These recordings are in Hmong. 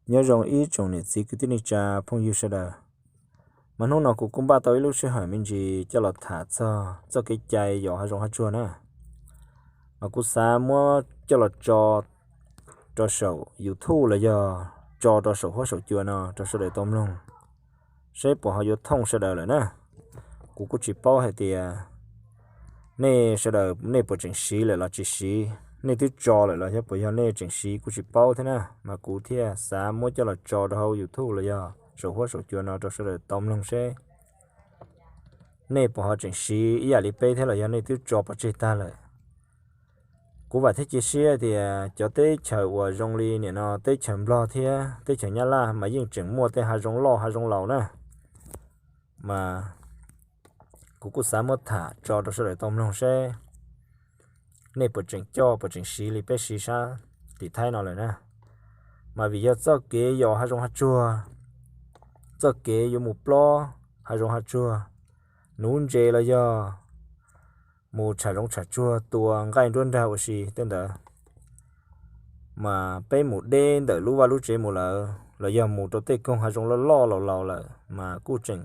Nyob zoo ib tsoom niam txiv kwv tij neej tsa phooj ywg sawv daws. Mas hnub no kuv kuj npaj tau ib lub sij hawm me ntsis coj los tham txog txoj kev cai yos hav zoov hav tsuag na. Mas kuv xav muab coj los tso rau saum YouTube los yog tso rau saum huab saum cua no rau sawv daws tau mloog, seb puas ho yuav thooj sawv daws lawm na. Kuv kuj tsis paub hais tias nej sawv daws nej puas tseem siv lawm los tsis siv, nej twb tso lawm los yog puas yog nej tseem siv kuj tsis paub thiab na, mas kuv thiaj xav muab coj los tso rau hauv YouTube los yog saum huab saum cua no rau sawv daws tau mloog seb nej puas ho tseem siv ib yam li peb thiab los yog nej twb tso pov tseg tag lawm. Kuv vam thiab cia siab tias cov teb chaws uas zoo li nim no teb chaws Nplog thiab teb chaws Nyab Laj mas yeej tseem muaj tej hav zoov loj hav zoov laus na. Mas kuv kuj xav muab tham tso rau sawv daws tau mloog seb nej puas tseem coj puas tseem siv li peb siv sab tim Thaib no lawm na. Mas vim yog txoj kev yos hav zoov hav tsuag, txoj kev yuav mus plob hav zoov hav tsuag, nuv ntses los yog mus tsham zoov tsham tsuag tua nqaij nruab nrag ua si tej ntawd, mas peb mus deb ntawm lub vaj lub tsev mus lawm los yog mus rau tej koog hav zoov loj loj laus laus lawm mas kuj tseem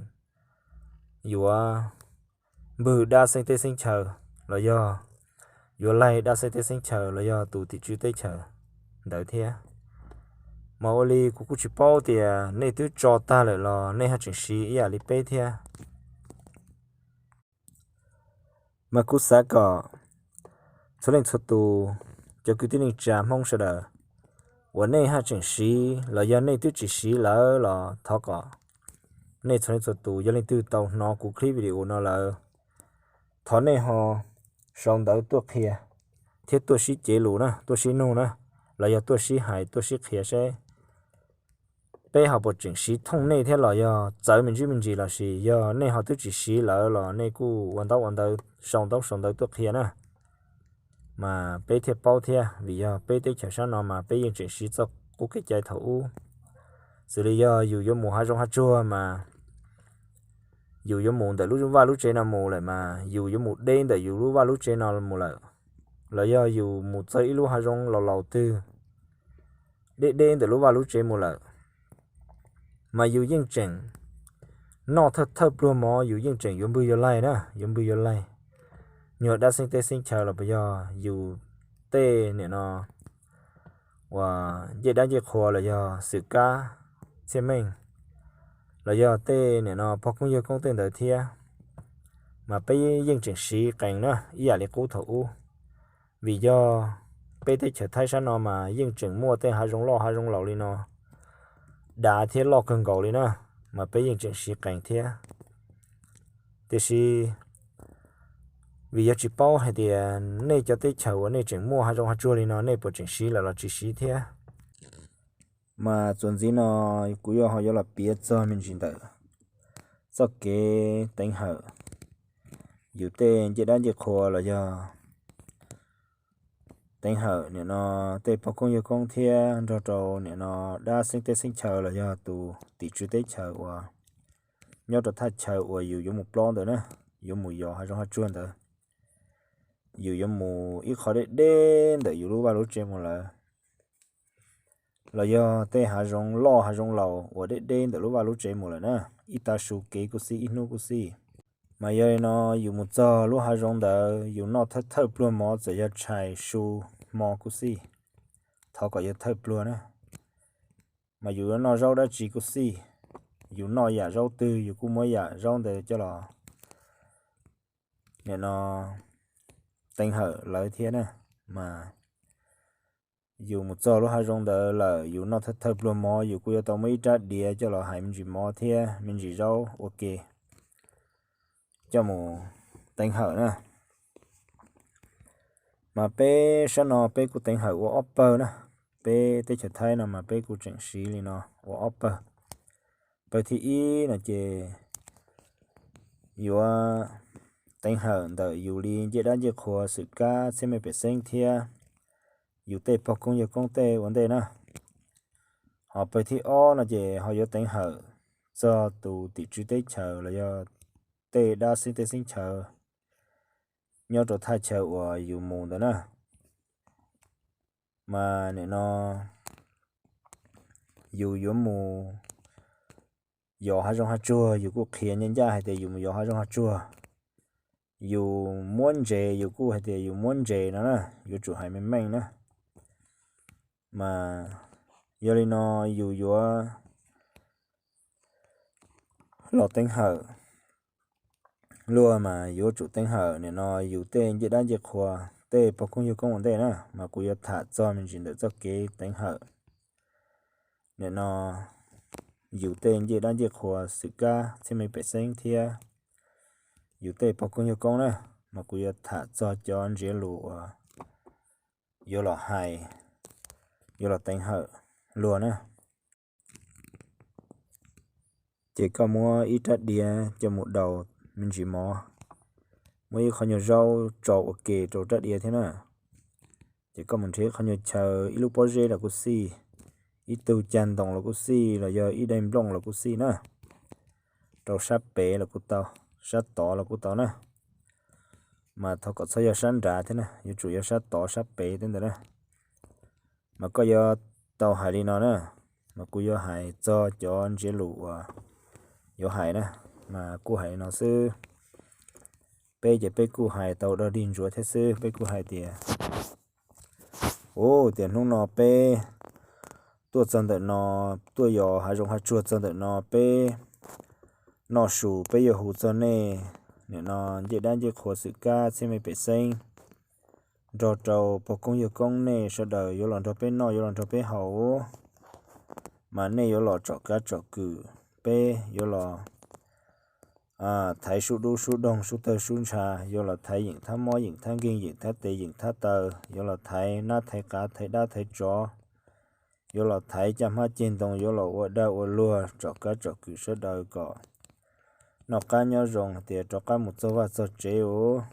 yuav npwg dab xeeb teb xeeb chaw los yog yuav laig dab xeeb teb xeeb chaw los yog tus tim tswv teb chaws ntawd thiab. Mas ua li kuv kuj tsis paub tias nej twb tso tag lawm los nej haj tseem siv ib yam li peb thiab. Mas kuv xav kom txhua leej txhua tus, cov kwv tij neej tsa Hmoob sawv daws uas nej haj tseem siv los yog nej twb tsis siv lawm los thov kom nej txhua leej txhua tus yog leej twg tau hnov kuv clip video no lawm, thov nej ho sau ntawv tuaj qhia thiab tuaj sib cev lus na, tuaj sib nug na, los yog tuaj sib hais tuaj sib qhia seb peb ho puas tseem siv thooj nej thiab los yog txawv me ntsis me ntsis los sis yog nej ho twb tsis siv lawm los nej kuj ua ntaub ua ntawv, sau ntaub sau ntawv tuaj qhia na. Mas peb thiaj paub thiab, vim yog peb teb chaws sab no mas peb yeej tseem siv txoj qub kev cai thaum ub. Xws li yog yus yuav mus hav zoov hav tsuag mas yus yuav mus ntawm lub vaj lub tsev no mus lawm mas yus yuav mus deb ntawm yus lub vaj lub tsev no mus lawm, los yog yus mus txog ib lub hav zoov laus laus twg deb deb ntawm lub vaj lub tsev mus lawm, mas yus yeej tseem noj thawj thawj pluag mov, yus yeej tseem yuav npwg yuav laig na, yuav npwg yuav laig. Nyuag dab xeeb teb xeeb chaw los puas yog yus tej nim no uas ncej dab ncej qhua los yog xwm kab txhiaj meej, los yog tej nim no pog koob yawg koob tej ntawd thiab, mas peb yeej tseem siv qees na ib yam li qub thaum ub. Vim yog peb teb chaws Thaib sab no mas yeej tseem muaj tej hav zoov loj hav zoov laus li no, dav thiab loj kawg nkaus li na, mas peb yeej tseem siv qees thiab. Tiam sis vim yog tsis paub hais tias nej cov teb chaws uas nej tseem muaj hav zoov hav tsuag li no nej puas tseem siv lawm los tsis siv thiab. Mas txuas ntxiv no kuv yuav ho yuav los piav txog me ntsis ntawm txoj kev teev hawm yus tej ncej dab ncej qhua los yog teev hawm nim no tej pog koob yawg koob thiab nrog rau nim no dab xeeb teb xeeb chaw los yog tus tim tswv teb chaws uas nyob rau thaj chaw uas yus yuav mus plob ntawd na, yuav mus yos hav zoov hav tsuag ntawd. Yus yuav mus ib qho deb deb ntawm yus lub vaj lub tsev mus lawm, los yog tej hav zoov loj hav zoov laus uas deb deb ntawm lub vaj lub tsev mus lawm na, ib tag su kev kuj xij ib hnub kuj xij. Mas yog li no yus mus txog lub hav zoov ntawd yus noj thawj thawj pluag mov txawm yog tshais su hmo kuj xij, thov kom yog thawj pluag na. Mas yus yuav noj zaub dab tsi kuj xij, yus noj yam zaub twg yus kuj muab yam zaub ntawd coj los nim no teev hawm lawv thiab na. Mas yus mus txog lub hav zoov ntawd lawm yus noj thawj thawj pluag mov yus kuj yuav tau muab ib rab diav coj los hais me ntsis mov thiab me ntsis zaub ua ke coj mus teev hawm na. Mas peb sab no peb kuj teev hawm ua ob pawg na, peb teb chaws Thaib no mas peb kuj tseem siv li no ua ob pawg. Pawg thib ib no ces yuav teev hawm ntawm yus li ncej dab ncej qhua xwm kab txhiab me pem xeeb thiab yus tej pog koob yawg koob tej ua ntej na. Ho pawg thib ob no ces ho yuav teev hawm txog tus tim tswv teb chaws los yog tej dab xeeb teb xeeb chaw nyob rau thaj chaw uas yus mus ntawd na. Mas nim no yus yuav mus yos hav zoov hav tsuag, yus kuj qhia ncaj ncaj hais tias yus mus yos hav zoov hav tsuag. Yus muab ntses, yus kuj hais tias yus muab ntses no na, yuav tsum hais meej meej na. Mas yog li no, yus yuav los teev hawm luag mas yuav tsum teev hawm. Nim no yus tej ncej dab ncej qhua, tej pog koob yawg koob ua ntej na, mas kuv yuav tham txog me ntsis ntawm txoj kev teev hawm. Nim no yus tej ncej dab ncej qhua xwm kab txhiaj me pem xeeb thiab yus tej pog koob yawg koob na, mas kuv yuav tham txog cov ntsiav lus uas yuav los hais, yuav los teev hawm luag na. Ces koj muab ib rab diav coj mus daus me ntsis mov, muab ib qho nyuag zaub tso ua ke rau rab diav thiab na. Ces koj mus nrhiav ib qho nyuag chaw, ib lub pob zeb los kuj xij, ib tug cag ntoos los kuj xij, los yog ib daim nplooj los kuj xij na, rau sab pem los kuj tau, sab tod los kuj tau na. Mas thov kom txhob yog sab nrad thiab na, yuav tsum yog sab tod sab pem tej ntawd na. Mas koj yuav tau hais li no na, mas kuv yuav hais txog cov ntsiav lus uas yuav hais na, mas kuj hais li no xwb. Peb ces peb kuj hais tau dog dig ntsuav thiab xwb, peb kuj hais tias, u, tias hnub no peb tuaj txog ntawm no, tuaj yos hav zoov hav tsuag txog ntawm no, peb noj su peb yuav hu txog nej, nim no ncej dab ncej qhua xwm kab txhiaj me pem xeeb, nrog rau pog koob yawg koob nej sawv daws yuav los nrog peb noj yuav los nrog peb haus. Mas nej yuav los tsom kab tsom kwm, peb yuav los thaiv sub dub sub doog sub tawg sub ntsha, yuav los thaiv yeem thab mob yeem thab nkeeg yeem thab tes yeem thab taw, yuav los thaiv nab thaiv qav thaiv dab thaiv tsov, yuav los thaiv caj hmab ceg ntoo, yuav los ua dag ua luag tsom kab tsom kwm sawv daws kom noj qab nyob zoo tias rov qab mus txog vaj txog tsev u.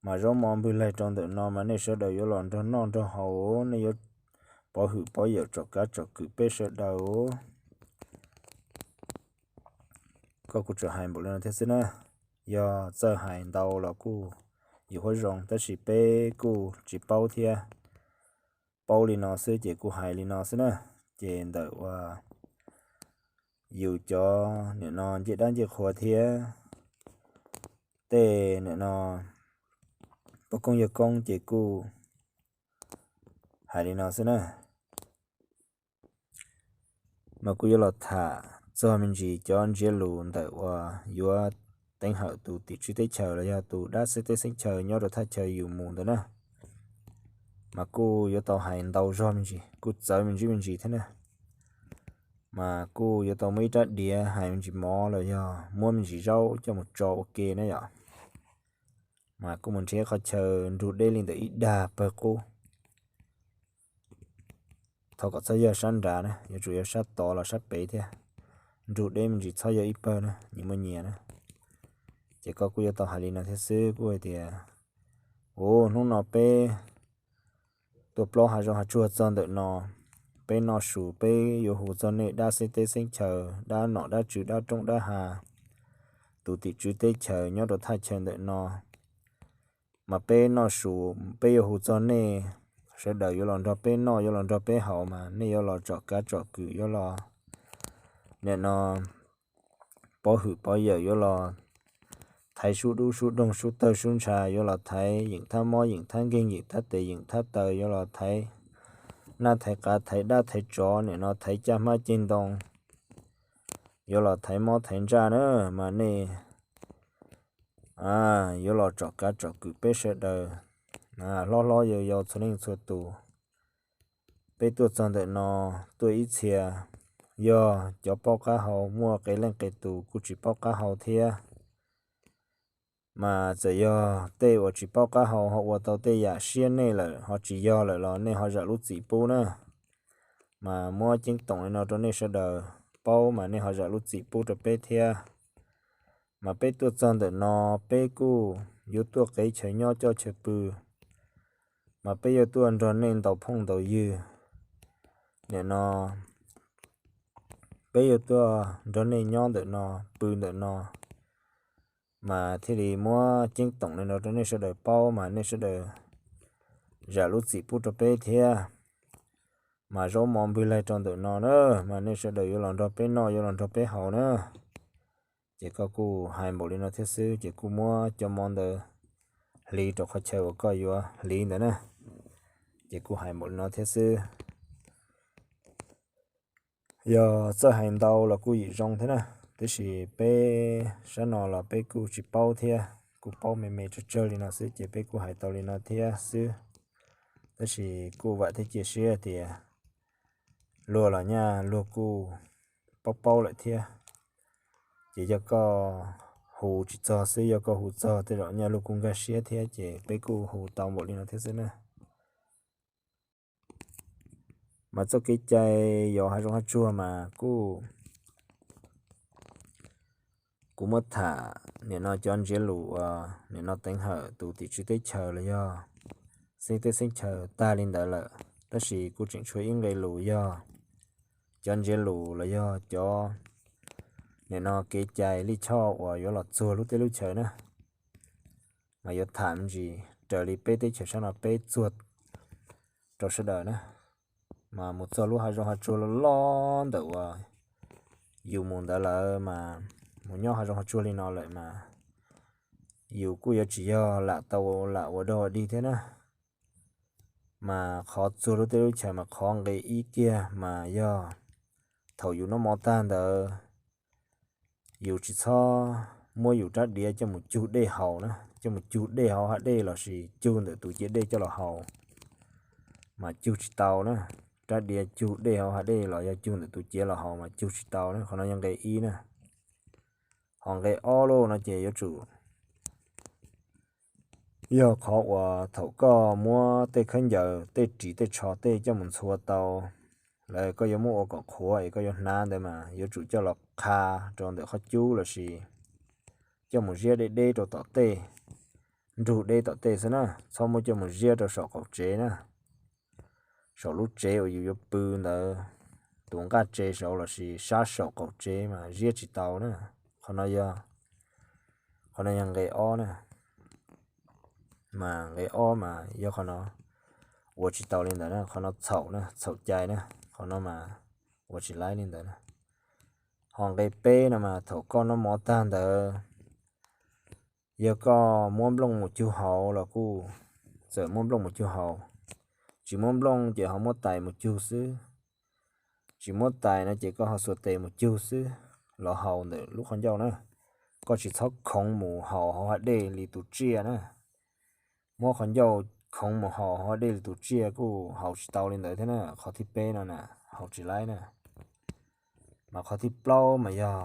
Mas zaub mov npwg laig rau ntawm no mas nej sawv daws yuav los nrog noj nrog haus, nej yuav pov hwm pov yawm tsom kab tsom kwm peb sawv daws. Koj kuj tsuas hais npaum li no thiab xwb na. Yog txawj hais ntau los kuj yus huab zoo, tab sis peb kuj tsis paub thiab. Paub li no xwb ces kuj hais li no xwb na. Ces ntawm uas yus cov nim no ncej dab ncej qhua thiab tej nim no pog koob yawg koob ces kuj hais li no xwb na. Mas kuj yuav los tham txog me ntsis cov ntsiav lus ntawm uas yuav teev hawm tus tim tswv teb chaws los yog tus dab xeeb teb xeeb chaw nyob rau thaj chaw yus mus ntawd na. Mas kuj yuav tau hais ntau zog me ntsis, kuj txawv me ntsis me ntsis thiab na. Mas kuj yuav tau muab ib rab diav hais me ntsis mov los yog muab me ntsis zaub coj mus tso ua ke na yom. Mas kuj mus nrhiav qhov chaw nrug deb li ntawm ib dag pawg qub. Thov kom txhob yog sab nrad na, yuav tsum yog sab tod los sab pem thiab. Nrug deb me ntsis txhob yog ib pawg na, nyias muaj nyias na. Ces koj kuj yuav tau hais li no thiab xwb, kuj hais tias, u, hnub no peb tuaj plaub hav zoov hav tsuag txog ntawm no, peb noj su peb yuav hu txog nej dab xeeb teb xeeb chaw, dab nom dab tswv dab roob dab hav, tus tim tswv teb chaws nyob rau thaj chaw ntawm no. Mas peb noj su peb yuav hu txog nej sawv daws yuav los nrog peb noj yuav los nrog peb haus, mas nej yuav los tsom kab tsom kwm, yuav los nim no pov hwm pov yawm, yuav los thaiv sub dub sub doog sub tawg sub ntsha, yuav los thaiv yeem thab mob yeem thab nkeeg yeem thab tes yeem thab taw, yuav los thaiv nab thaiv qav thaiv dab thaiv tsov, nim no thaiv caj hmab ceg ntoo, yuav los thaiv mob thaiv ntsaj na, mas nej yuav los tsom kab tsom kwm peb sawv daws. Hlob hlob yau yau txhua leej txhua tus, peb tuaj txog ntawm no tuaj ib txhia, yog cov paub qab hau muaj qee leej qee tus kuj tsis paub qab hau thiab. Mas txawm yog tej uas tsis paub qab hau ho ua tau tej yam siab nej lawm ho tsis yog lawm los nej ho zam lub txim pub na. Mas muab ceeb toom li no rau nej sawv daws paub mas nej ho zam lub txim pub rau peb thiab. Mas peb tuaj txog ntawm no, peb kuj yuav tuaj qev chaw nyob coj chaw pw. Mas peb yuav tuaj nrog nej ntaus phooj ntaus ywg. Nim no peb yuav tuaj nrog nej nyob ntawm no, pw ntawm no, mas thiaj li muab ceeb toom li no rau nej sawv daws paub mas nej sawv daws zam lub txim pub rau peb thiab. mas zaub mov npwg laig rau ntawm no na, mas nej sawv daws yuav los nrog peb noj yuav los nrog peb haus na. Ces koj kuj hais npaum li no thiab xwb, ces kuj muab cov mov ntawd hliv rau qhov chaw uas koj yuav hliv ntawd na. Ces kuj hais npaum li no thiab xwb. Yog txawj hais ntau los kuj yim zoo thiab na, tiam sis peb sab no los peb kuj tsis paub thiab, kuj paub me me tsawg tsawg li no xwb ces peb kuj hais tau li no thiab xwb. Tab sis kuj vam thiab cia siab tias luag los nyaj luag kuj paub paub lawm thiab. Ces yog koj hu tsis txog xwb, yog koj hu txog tej zaum nyaj luag kuj nkag siab thiab, ces peb kuj hu tau npaum li no thiab xwb na. Mas txoj kev cai yos hav zoov hav tsuag mas kuj, kuv muab tham nim no cov ntsiav lus uas nim no teev hawm tus tim tswv teb chaws los yog xeeb teb xeeb chaws tag li ntawd lawm, tab sis kuj tseem tshuav ib nqe lus yog cov ntsiav lus los yog cov nim no kev cai lij choj uas yuav los txuag lub teb lub chaws na, mas yuav tham me ntsis raws li peb teb chaws sab no peb txuag rau sawv daws na. Mas mus txog lub hav zoov hav tsuag loj loj ntawm uas yus mus ntawd lawm mas, mus nyob hav zoov hav tsuag li no lawm mas yus kuj yuav tsis yog lam tau lam ua dog ua dig thiab na. Mas qhov txuag lub teb lub chaws mas qhov nqe ib kiag mas yog thaum yus noj mov tag ntawd yus tsis txhob muab yus rab diav coj mus cug dej haus na, coj mus cug dej hauv hav dej lossis cug ntawm tus ciav dej coj los haus mas cug tsis tau na. Rab diav cug dej hauv hav dej los yog cug ntawm tus ciav los haus mas cug tsis tau na. Qhov no yog nqe ib na. Ho nqe ob loj no ces yuav tsum yog qhov uas thaum koj muab tej khaub ncaws, tej ris, tej tsho tej coj mus ntxhua tau, lawv koj yuav muab ua kom qhuav es koj yuav hnav ntawd mas yuav tsum coj los qha rau ntawm qhov cub lossis coj mus ziab deb deb rau tom tej, nrug deb tom tej xwb na, txhob muab coj mus ziab rau saum qaum tsev na. Saum lub tsev uas yus yuav pw ntawd, tus nqaj tsev saud lossis sab saum qaum tsev mas ziab tsis tau na. Qhov no yog, qhov no yog nqe ob na. Mas nqe ob mas yog qhov no ua tsis tau li ntawd na, qhov no txhaum na, txhaum cai na, qhov no mas ua tsis laib li ntawd na. Ho nqe peb no mas thaum koj noj mov tag ntawd, yog koj muab nplooj mus cug haus los kuj txawm muab nplooj mus cug haus, tsis muab nplooj ces ho muab tais mus cug xwb. Tsis muab tais no ces koj ho xuas tes mus cug xwb los haus ntawm lub qhov ncauj na. Koj tsis txhob khoov mus haus hauv hav dej li tus tsiaj na. Muab qhov ncauj khoov mus haus hauv hav dej li tus tsiaj kuj haus tsis tau li ntawd thiab na. Qhov thib peb no na, haus tsis laib na. Mas qhov thib plaub mas yog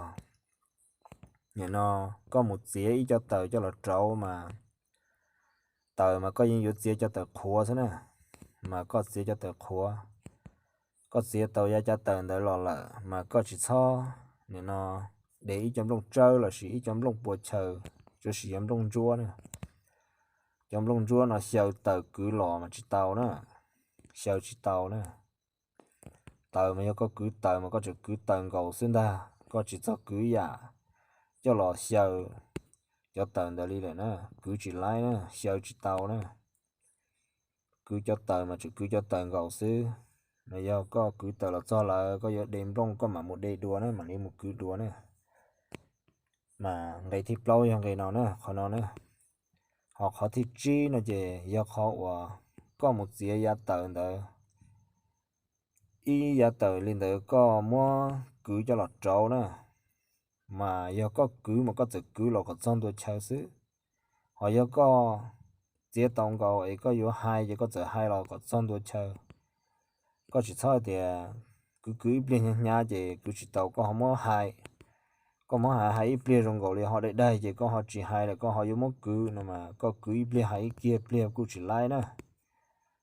nim no koj mus txiav ib co taws coj los rauv mas, taws mas koj yeej yuav txiav cov taws qhuav xwb na. Mas koj txiav cov taws qhuav, koj txiav tau yav cov taws ntawd los lawm mas koj tsis txhob nim no de ib co nplooj tsawb lossis ib co nplooj pua chaw, tsuav sim yog nplooj ntsuab na. Cov nplooj ntsuab no xyaw taws kwv los mas tsis tau na, xyaw tsis tau na. Taws mas yog koj kwv taws mas koj tseem kwv taws nkaus xwb ntag, koj tsis txog kwv yam coj los xyaw cov taws ntawd li lawm na, kwv tsis laib na, xyaw tsis tau na. Kwv cov taws mas tseem kwv cov taws nkaus xwb. No yog koj kwv taws los txog lawm koj yuav de nplooj koj mam mus de dua na, mam li mus kwv dua na. Mas nqe thib plaub yog nqe no na, qhov no na. Ho qhov thib tsib no ces yog qhov uas koj mus txiav yav taws ntawd, ib yav taws li ntawd koj muab kwv coj los rauv na, mas yog koj kwv mas koj txawm kwv los kom txog ntua chaw xwb. Ho yog koj txiav tau nkaus es koj yuav hais ces koj txawm hais los kom txog ntua chaw. Koj tsis txhob hais tias kwv kwv ib pliag hnyav hnyav ces kwv tsis tau, koj ho muab hais, koj muab hais hais ib pliag zoo nkaus li ho daig daig ces koj ho tsis hais lawm, koj ho yuav muab kwv no mas koj kwv ib pliag hais ib kiag pliag kuj tsis laib na.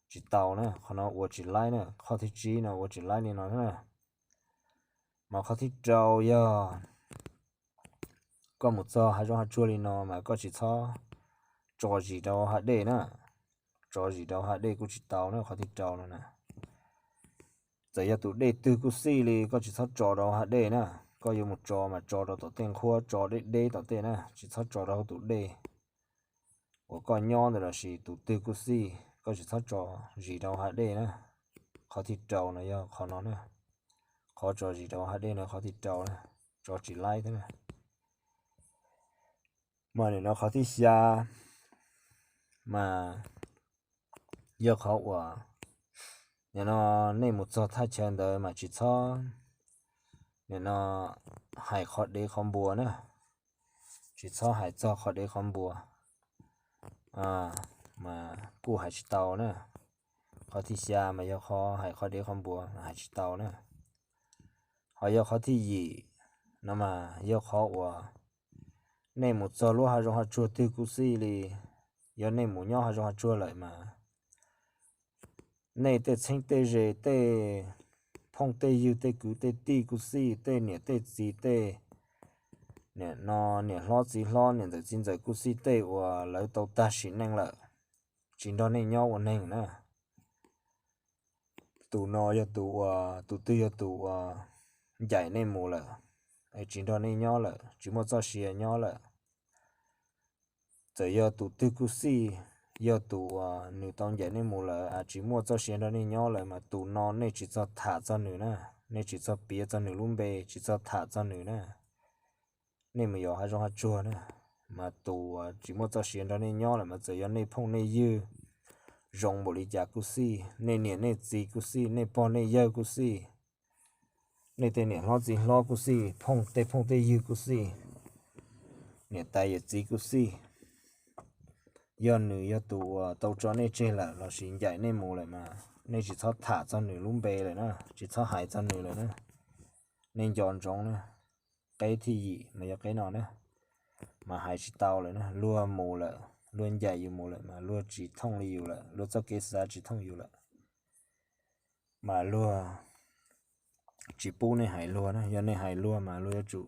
Tsis tau na, qhov no ua tsis laib na, qhov thib tsib no ua tsis laib li no na. Mas qhov thib rau yog koj mus txog hav zoov hav tsuag li no mas koj tsis txhob tso zis rau hav dej na. Tso zis rau hav dej kuj tsis tau na, qhov thib rau no na. Txawm yog tus dej twg kuj xij li koj tsis txhob tso rau hav dej na. Koj yuav mus tso mas tso rau tom tej nqhuab, tso deb deb tom tej na, tsis txhob tso rau hauv tus dej uas koj nyob ntawd lossis tus twg kuj xij, koj tsis txhob tso zis rau hav dej na. Qhov thib rau no yog qhov no na, qhov tso zis rau hauv dej no qhov thib rau na, tso tsis laib thiab na. Mas nim no qhov thib xya mas yog qhov uas nim no nej mus txog thaj chaw ntawd mas tsis txhob nim no hais qhov dev qhov npua na, tsis txhob hais txog qhov dev qhov npua, mas kuj hais tsis tau na. Qhov thib xya mas yog qhov hais qhov dev qhov npua mas hais tsis tau na. Ho yog qhov thib yim no mas yog qhov uas nej mus txog lub hav zoov hav tsuag twg kuj xij li, yog nej mus nyob hav zoov hav tsuag lawm mas nej tej txheeb tej ze, tej phooj tej ywg, tej kwv tej tij kuj xij, tej niam tej txiv, tej niam no niam hlob txiv hlob, niam ntxawm txiv ntxawm kuj xij, tej uas lawv tau tag sim neej lawm, tsis nrog nej nyob ua neeg na. Tus no yog tus uas, tus twg yog tus uas ncaim nej mus lawm, es tsis nrog nej nyob lawm, tsis muaj txoj sia nyob lawm. Txawm yog tus twg kuj xij, yog tus uas nws tau ncaim nej mus lawm, tsis muaj txoj sia nrog nej nyob lawm, mas tus no nej tsis txog tham txog nws na, nej tsis txog piav txog nws lub npe, tsis txog tham txog nws na. Nej mus yos hav zoov hav tsuag na, mas tus uas tsis muaj txoj sia nrog nej nyob lawm mas txawm yog nej phooj nej ywg zoo npaum li cas kuj xij, nej niam nej txiv kuj xij, nej pog nej yawg kuj xij, nej tej niam hlob txiv hlob kuj xij, phooj tej phooj tej ywg kuj xij, niam tais yawm txiv kuj xij, yog nws yog tus uas tau tso nej tseg lawm lossis ncaim nej mus lawm mas nej tsis txhob tham txog nws lub npe lawm na, tsis txhob hais txog nws lawm na. Nej nco ntsoov na, qeb thib yim mas yog qeb no na, mas hais tsis tau lawm na, luag mus lawm, luag ncaim yus mus lawm mas luag tsis thooj li yus lawm, luag txoj kev xav tsis thooj yus lawm, mas luag tsis pub nej hais luag na. Yog nej hais luag mas luag yuav tsum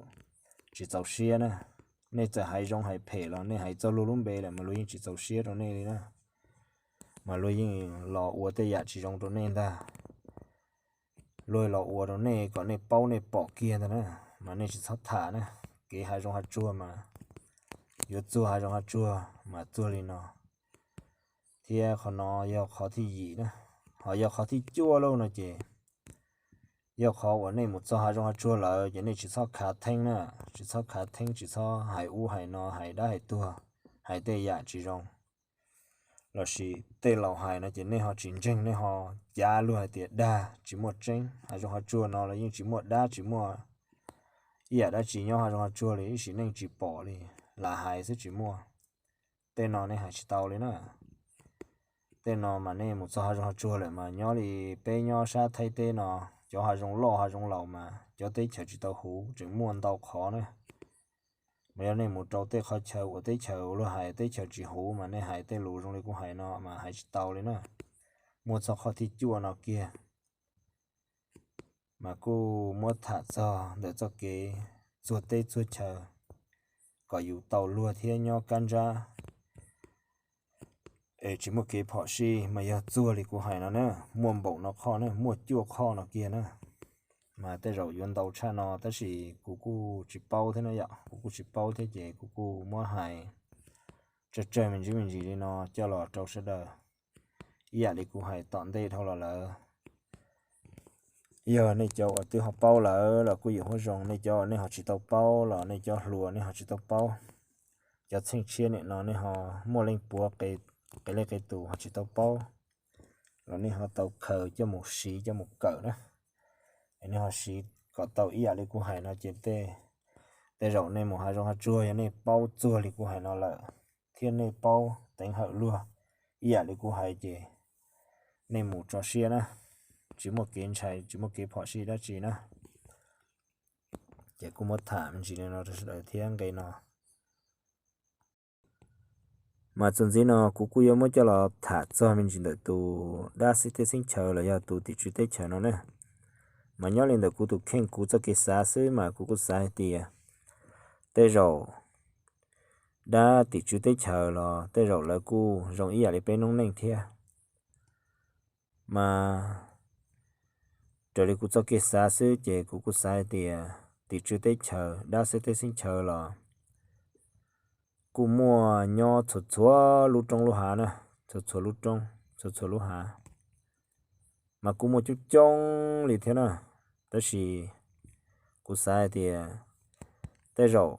tsis txaus siab na. Nej txawm hais zoo hais phem los nej hais txog luag lub npe lawm mas luag yeej tsis txaus siab rau nej li na, mas luag yeej los ua tej yam tsis zoo rau nej ntag. Luag los ua rau nej kom nej paub nej pom kiag ntag na, mas nej tsis txhob tham na. Kev hav zoov hav tsuag mas yuav txuag hav zoov hav tsuag mas txuag li no. Thiab qhov no yog qhov thib yim na. Ho yog qhov thib cuaj lauj no ces yog qhov uas nej mus txog hav zoov hav tsuag lawm ces nej tsis txhob khav theeb na, tsis txhob khav theeb, tsis txhob hais ub hais no, hais dab hais tuag, hais tej yam tsis zoo lossis tej laus hais no ces nej ho tsis ntseeg, nej ho cav luag hais tias dag tsis muaj tseeb. Hav zoov hav tsuag no los yeej tsis muaj dab tsis muaj ib yam dab tsi nyob hav zoov hav tsuag li, ib sim neej tsis pom li, lam hais xwb tsis muaj. Tej no nej hais tsis tau li na. Tej no mas nej mus txog hav zoov hav tsuag lawm mas nyob li peb nyob sab Thaib teb no, cov hav zoov loj hav zoov laus mas cov teb chaws tsis tau huv tseem muaj ntau qhov na. Mas yog nej mus rau tej qhov chaw uas teb chaws uas luag hais teb chaws tsis huv mas nej hais tej lus zoo li kuv hais no mas hais tsis tau li na. Muaj txog qhov thib cuaj no kiag mas kuj muab tham txog ntawm txoj kev txuag teb txuag chaw kom yus tau luag thiab nyob kab ntsab es tsis muaj kev phom sij, mas yog txuag li kuv hais no na, muaj npaum no qhoj na, muaj cuaj qhoj no kiag na. Mas tej zaum yuav ntau tshaj no tab sis kuv kuj tsis paub thiab na yom, kuv kuj tsis paub thiab ces kuv kuj muab hais tsawg tsawg me ntsis me ntsis li no coj los rau sawv daws. Ib yam li kuv hais tom ntej dhau los lawm, yog nej cov uas twb ho paub lawm los kuj yog huab zoo, nej cov uas nej ho tsis tau paub los nej cov hluas nej ho tsis tau paub, cov txheej tshiab nim no nej ho muaj leej puav qe leej qe tus ho tsis tau paub los nej ho tau khaws coj mus siv coj mus kawm na. Es nej ho siv kom tau ib yam li kuv hais no ces tej zaum nej mus hav zoov hav tsuag yog nej paub txuag li kuv hais no lawm thiab nej paub teev hawm luag ib yam li kuv hais ces nej mus tso siab na, tsis muaj kev ntshai tsis muaj kev phom sij dab tsi na. Ces kuj muab tham me ntsis li no rau sawv daws thiab nqe no. Mas txuas ntxiv no kuv kuj yuav muab coj los tham txog me ntsis ntawm tus dab xib teb xeeb chaw los yog tus tim tswv teb chaws no na. Mas nyob li ntawm kuv tus kheej kuv txoj kev xav xwb mas kuv kuj xav hais tias tej zaum dab tim tswv teb chaws los tej zaum lawv kuj zoo ib yam li peb noob neej thiab. Mas raws li kuv txoj kev xav xwb ces kuv kuj xav hais tias tim tswv teb chaws dab xib teb xeeb chaw los kuj muaj nyob txhua txhua lub roob lub hav na, txhua txhua lub roob txhua txhua lub hav. Mas kuj muaj coob coob li thiab na, tab sis kuv xav hais tias tej zaum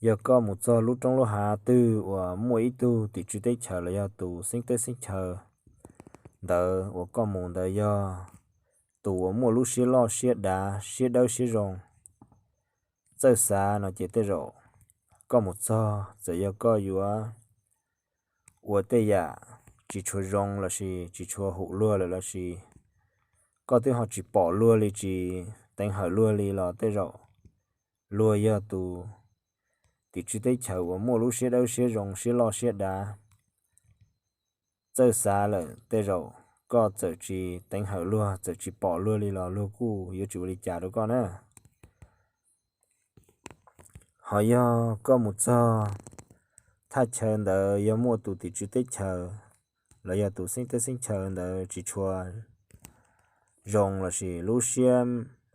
yog koj mus txog lub roob lub hav twg uas muaj ib tug tim tswv teb chaws los yog tus xeeb teb xeeb chaw ntawd uas koj mus ntawd yog tus uas muaj lub siab loj siab dav siab dawb siab zoo, txawj xav no ces tej zaum koj mus txog txawm yog koj yuav ua tej yam tsis tshua zoo lossis tsis tshua hum luag lawm lossis koj twb ho tsis pom luag li tsis teev hawm luag li los tej zaum luag yog tus tim tswv teb chaws uas muaj lub siab dawb siab zoo siab loj siab dav txawj xav lawm tej zaum koj txawm tsis teev hawm luag txawm tsis pom luag li los luag kuj yuav tsis ua li cas rau koj na. Ho yog koj mus txog thaj chaw ntawd yog muaj tus tim tswv teb chaws los yog tus xeeb teb xeeb chaw ntawd tsis tshua zoo lossis lub siab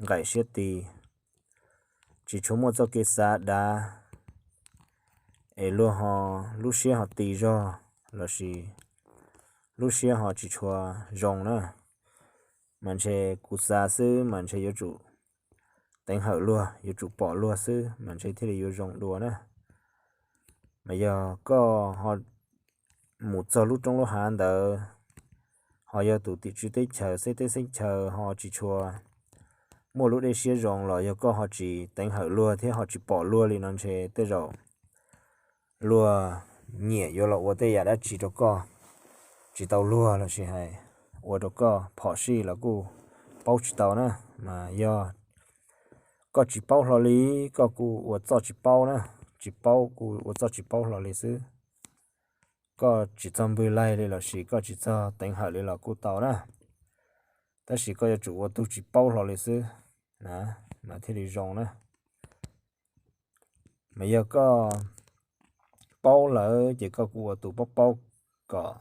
nqaim siab tis, tsis tshua muaj txoj kev xav dav, es luag ho lub siab ho tis zog lossis lub siab ho tsis tshua zoo na, mas ntshe kuv xav xwb mas ntshe yuav tsum teev hawm luag yuav tsum pom luag xwb mas ntshe thiaj li yuav zoo dua na. Mas yog koj ho mus txog lub roob lub hav ntawd ho yog tus tim tswv teb chaws xeeb teb xeeb chaw ho tsis tshua muaj lub dej siab zoo los yog koj ho tsis teev hawm luag thiab ho tsis pom luag li no ntshe tej zaum luag nyiam yuav los ua tej yam dab tsi rau koj tsis tau luag lossis hais ua rau koj phom sij los kuj paub tsis tau na. Mas yog koj tsis paub hlo li, koj kuj ua txoj tsis paub na, tsis paub kuj ua txoj tsis paub hlo li xwb. Koj tsis txog npwg laig li lossis koj tsis txog teev hawm li los kuj tau na, tab sis koj yuav tsum ua tug tsis paub hlo li xwb na, mas thiaj li zoo na. Mas yog koj paub lawm ces koj kuj ua tus paub paub kom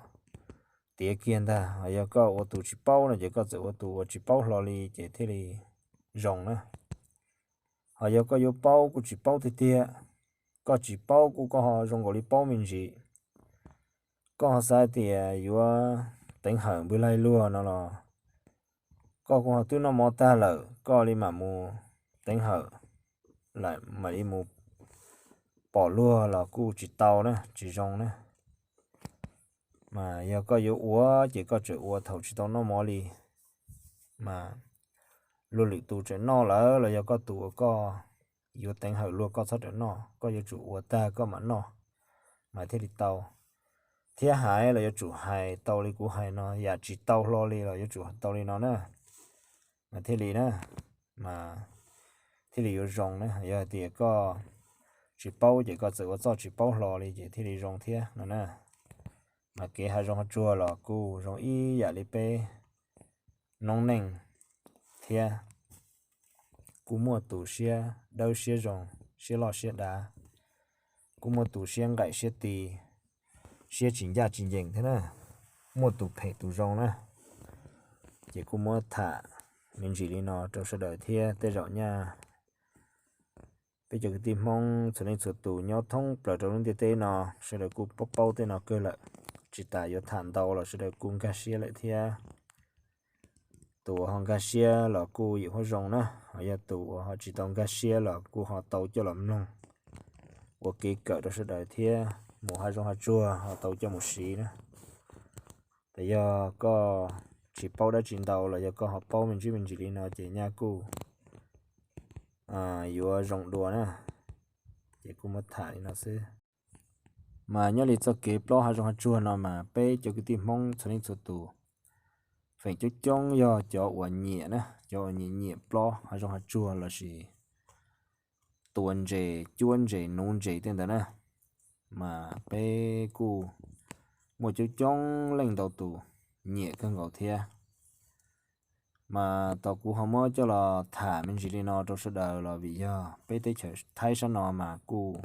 tiav kiag ntag, ho yog koj ua tus tsis paub no ces koj txawm ua tus uas tsis paub hlo li ces thiaj li zoo na. Ho yog koj yuav paub kuj tsis paub tiag tiag, koj tsis paub kuj koj ho zoo nkaus li paub me ntsis, koj ho xav tias yuav teev hawm npwg laig luag no los koj kuj ho twb noj mov tag lawm koj li mam mus teev hawm, mam li mus pom luag los kuj tsis tau na, tsis zoo na. Mas yog koj yuav ua ces koj tseem ua thaum tsis tau noj mov li, mas luag lwm tus tseem noj lawm los yog koj tus uas koj yuav teev hawm luag koj txhob rawm noj, koj yuav tsum ua tag koj mam noj mas thiaj li tau. Thiab hais los yuav tsum hais tau li kuv hais no, yam tsis tau hlo li los yuav tsum tau li no na, mas thiaj li na, mas thiaj li yuav zoo na. Yog hais tias koj tsis paub ces koj txawm ua txoj tsis paub hlo li ces thiaj li zoo thiab no na. Mas kev hav zoov hav tsuag los kuj zoo ib yam li peb noob neej thiab, kuj muaj tus siab dawb siab zoo, siab loj siab dav, kuj muaj tus siab nqaim siab tis, siab tsis ncaj tsis ncees thiab na, muaj tus phem tus zoo na. Ces kuj muab tham me ntsis li no rau sawv daws thiab tej zaum nyaj peb cov kwv tij Hmoob txhua leej txhua tus nyob thoob plaws rau lub ntiaj teb no, sawv daws kuj paub paub tej no kawg lawm, tsis tas yuav tham ntau los sawv daws kuj nkag siab lawm thiab. Tus uas ho nkag siab los kuj yim huab zoo na, ho yog tus uas ho tsis tau nkag siab los kuj ho tau coj los mloog ua kev kawm rau sawv daws thiab mus hav zoov hav tsuag ho tau coj mus siv na. Ces yog koj tsis paub dab tsi ntau los yog koj ho paub me ntsis me ntsis li no ces nyaj kuj yuav zoo dua na. Ces kuj muab tham li no xwb. Mas nyob li txoj kev plob hav zoov hav tsuag no mas peb cov kwv tij Hmoob txhua leej txhua tus feem coob coob yog cov uas nyiam na, cov uas nyiam nyiam plob hav zoov hav tsuag lossis tua ntses cuab ntses nuv ntses tej ntawd na, mas peb kuj muaj coob coob leej ntau tus nyiam kawg nkaus thiab. Mas tau kuv ho muab coj los tham me ntsis li no rau sawv daws los vim yog peb teb chaws Thaib sab no mas kuj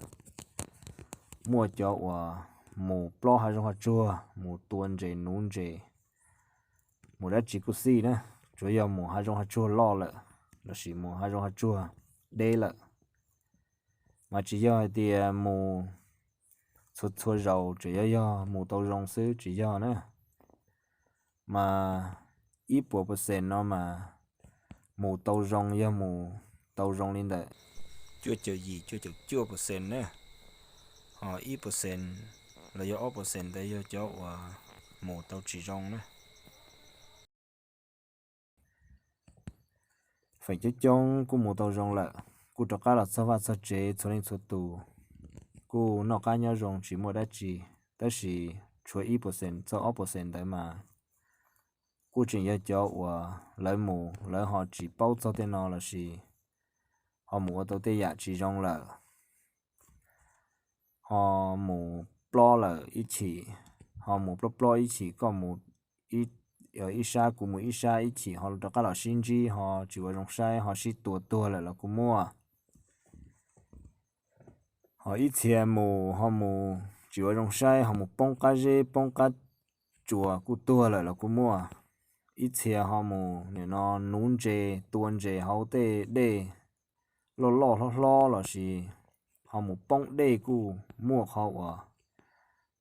muaj cov uas mus plob hav zoov hav tsuag, mus tua ntses nuv ntses, mus dab tsi kuj xij na, tsuav yog mus hav zoov hav tsuag loj lawm lossis mus hav zoov hav tsuag deb lawm. Mas tsis yog hais tias mus txhua txhua zaus, tsuas yog yog mus tau zoo xwb tsis yog na. mas ib puas percent no mas mus tau zoo, yog mus tau zoo li ntawm cuaj caum yim cuaj caum cuaj percent na, ho ib percent los yog ob percent ntawd yog cov uas mus tau tsis zoo na. Feem coob coob kuj mus tau zoo lawm, kuj rov qab los txog vaj txog tsev txhua leej txhua tus, kuj noj qab nyob zoo tsis muaj dab tsi, tab sis tshuav ib percent txog ob percent ntawd mas kuj tseem yog cov uas lawv mus lawv ho tsis paub txog tej no lossis ho mus ua tau tej yam tsis zoo lawm, ho mus plob lawm ib chim, ho mus plob plob ib chim, koj mus ib sab kuv mus ib sab, ib chim ho rov qab los sib ntsib ho tsis ua zoo saib ho sib tua tuag lawm los kuj muaj. Ho ib txhia mus ho mus tsis ua zoo saib ho mus poob qab zeb poob qab tsuas kuj tuag lawm los kuj muaj. Ib txhia ho mus nim no nuv ntses tua ntses hauv tej dej loj loj hlob hlob lossis ho mus poob dej kuj muaj qhov uas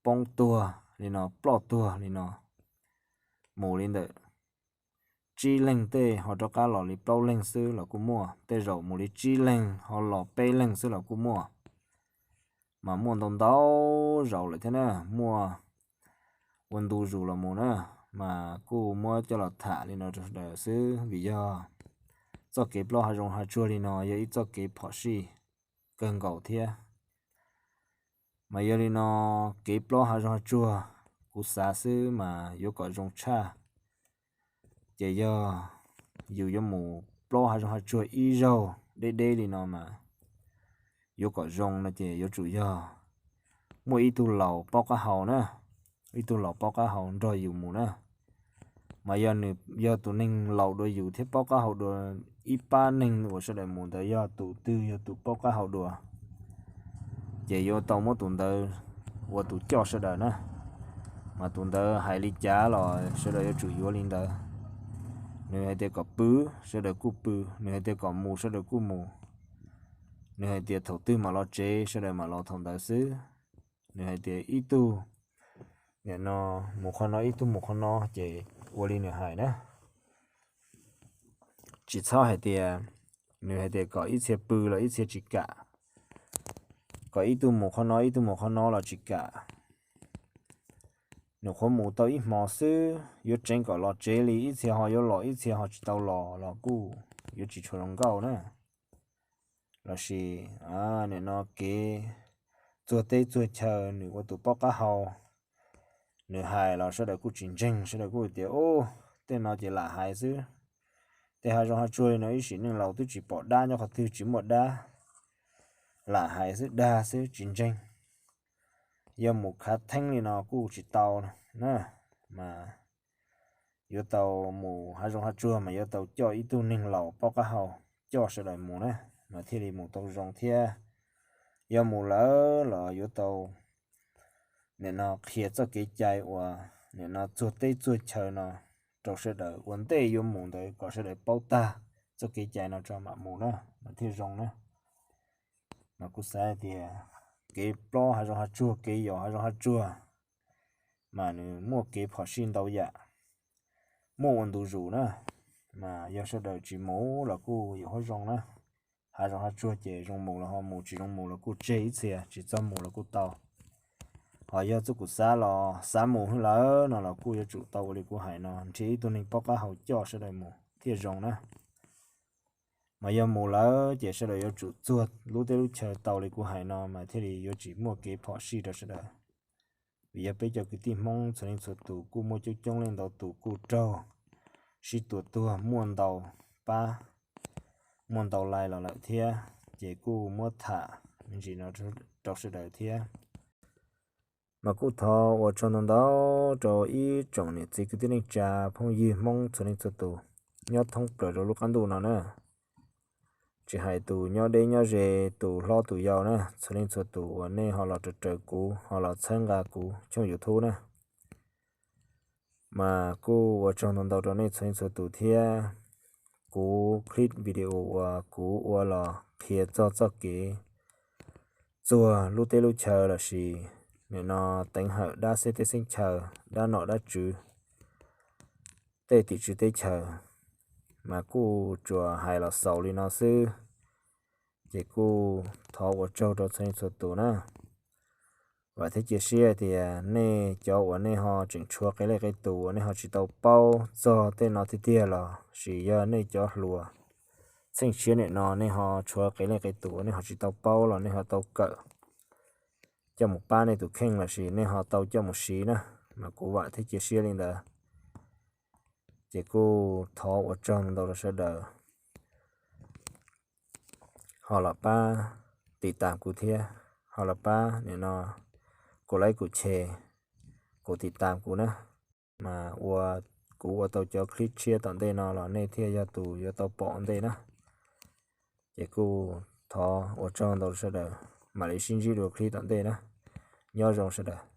poob tuag li no, ploj tuag li no. Mus li ntawm tsib leeg tej ho rov qab los li plaub leeg xwb los kuj muaj, tej zaum mus li tsib leeg ho los peb leeg xwb los kuj muaj. Mas muaj ntau ntau zaus lawm thiab na, muaj ua ntu zus los mus na, mas kuj muab coj los tham li no rau sawv daws xwb vim yog txoj kev plaub hav zoov hav tsuag li no yog ib txoj kev phom sij kawg nkaus thiab. Mas yog li no, kev plaub hav zoov hav tsuag kuv xav xwb mas yuav kom zoo tshaj ces yog yus yuav mus plaub hav zoov hav tsuag ib zaug deb deb li no mas yuav kom zoo no ces yuav tsum yog muaj ib tug laus paub qab hau na, ib tug laus paub qab hau nrog yus mus na. Mas yog nws yog tus neeg laus dua yus thiab paub qab hau dua ib pab neeg uas sawv daws mus ntawd yog tus twg yog tus paub qab hau dua, ces yuav tau muab tus ntawd ua tus coj sawv daws na. Mas tus ntawd hais li cas los sawv daws yuav tsum yuav li ntawd. Nws hais tias kom pw, sawv daws kuj pw, nws hais tias kom mus sawv daws kuj mus, nws hais tias thaum twg mam los tsev sawv daws mam los thaum ntawd xwb. Nws hais tias ib tug nim no mus qhov no ib tug mus qhov no ces ua li nws hais na. Tsis txhob hais tias, nws hais tias kom ib txhia pw los ib txhia tsis kam, kom ib tug mus qhov no ib tug mus qhov no los tsis kam. Nws qhuav mus tau ib hmo xwb yuav tseev kom los tsev li, ib txhia ho yuav los ib txhia ho tsis tau los los kuj yuav tsis tshua zoo nkauj na. Lossis nim no kev txuag teb txuag chaw nws ua tus paub qab hau, nws hais los sawv daws kuj tsis ntseeg, sawv daws kuj tias u, tej no ces lam hais xwb. Tej hav zoov hav tsuag li no ib sim neej laus twb tsis pom dab nyob qhov twg, tsis muaj dab, lam hais xwb dag xwb tsis ntseeg. Yog mus khav theeb li no kuj tsis tau na. Mas yuav tau mus hav zoov hav tsuag mas yuav tau coj ib tug neeg laus paub qab hau coj sawv daws mus na, mas thiaj li mus tau zoo thiab. Yog mus lawm los yuav tau nim no qhia txoj kev cai uas nim no txuag teb txuag chaw no rau sawv daws ua ntej yuav mus ntawd kom sawv daws paub tag txoj kev cai no tso mam mus na mas thiaj zoo na. Mas kuv xav hais tias kev plob hav zoov hav tsuag, kev yos hav zoov hav tsuag, mas nws muaj kev phom sij ntau yam, muaj ua ntu zus na. Mas yog sawv daws tsis mus los kuj yuav huab zoo na. Hav zoov hav tsuag ces zoo mus los ho mus, tsis zoo mus los kuj tseg ib txhia, tsis txog mus los kuj tau. Ho yog txuj kuv xav los xav mus hwj lawm no los kuj yuav tsum tau ua li kuv hais no, nrhiav ib tug neeg paub qab hau coj sawv daws mus thiaj zoo na. Mas yog mus lawm ces sawv daws yuav tsum txuag lub teb lub chaw tau li kuv hais no mas thiaj li yuav tsis muaj kev phom sij rau sawv daws. Vim yog peb cov kwv tij Hmoob txhua leej txhua tus kuj muaj coob coob leej ntau tus kuj raug sib tua tuag muaj ntau pab, muaj ntau lais los lawm thiab, ces kuj muab tham me ntsis no rau sawv daws thiab. Mas kuj thov ua tsaug ntau ntau rau ib tsoom niam txiv kwv tij neej tsa phooj ywg Hmoob txhua leej txhua tus nyob thoob plaws rau lub qab ntuj no na. Tsis hais tus nyob deb nyob ze, tus hlob tus yau na, txhua leej txhua tus uas nej ho los raws raws kuv, ho los txhawb nqa kuv channel YouTube na, mas kuj ua tsaug ntau ntau rau nej txhua leej txhua tus thiab. Kuv clip video uas kuv ua los qhia txog txoj kev txuag lub teb lub chaw lossis nim no teev hawm dab xeb teb xeeb chaw, dab nom dab tswv, tej tim tswv teb chaws, mas kuj tsuas hais los xaus li no xwb. Ces kuj thov ua tsaug rau txhua txhua tus na. Vam thiab cia siab tias nej cov uas nej ho tseem tshuav qee leej qee tus uas nej ho tsis tau paub txog tej no tiag tiag los sis yog nej cov hluas txheej tshiab nim no nej ho tshuav qee leej qee tus uas nej ho tsis tau paub los nej ho tau kawm coj mus pab nej tus kheej los sis nej ho tau coj mus siv na, mas kuv vam thiab cia siab li ntawd. Ces kuj thov ua tsaug ntau rau sawv daws ho los pab tim tas kuv thiab, ho los pab nim no kuv like kuv share, kuv tim tas kuv na, mas ua kuv ua tau cov clip tshiab tom ntej no los nej thiaj yog tus yuav tau pom ntej na. Ces kuj thov ua tsaug ntau sawv daws, mam li sib ntsib dua clip tom ntej na. Nyob zoo sawv daws.